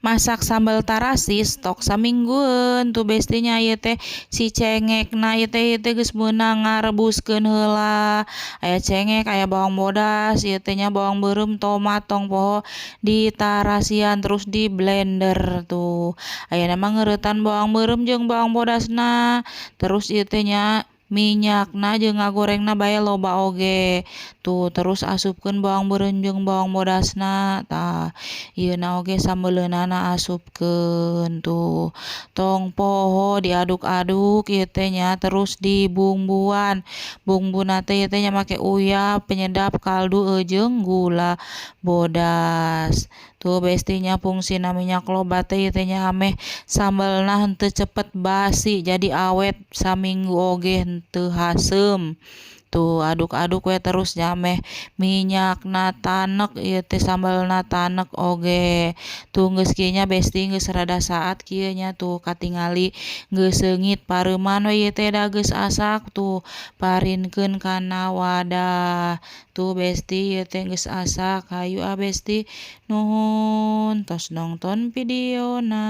Masak sambal tarasi stok saminggueun. Tuh, Besti nya, ieu teh si cengekna ieu teh geus meunang ngarebuskeun heula. Aya cengek, aya bawang bodas ieu teh nya, bawang beureum, tomat, tong poho ditarasian, terus di blender. Tuh, ayeuna mah ngeuretan bawang beureum jeung bawang bodasna, terus ieu teh nya minyakna jeung ngagorengna bae loba oge. Tuh, terus asupkeun bawang beureum jeung bawang bodasna. Tah, ieuna oge sambeleunana asupkeun. Tuh, tong poho diaduk-aduk ieu teh nya, terus dibumbuan. Bumbuna teh ieu teh nya make uyah, penyedap, kaldu jeung gula bodas. Tuh, Besti nya, fungsina minyak loba teh ieu teh nya ameh sambelna henteu cepet basi, jadi awet saminggu oge henteu haseum. Tuh, aduk-aduk we terus nya, ameh minyakna tanek ieu teh, sambelna tanek oge. Tuh, geus kieu nya, Besti, geus rada saat kieu nya. Tuh, katingali geus seungit, pareuman we ieu teh da geus asak. Tuh, parinkeun kana wadah. Tuh, Besti, ieu teh geus asak. Hayu ah, Besti, nuhun tos nongton videona.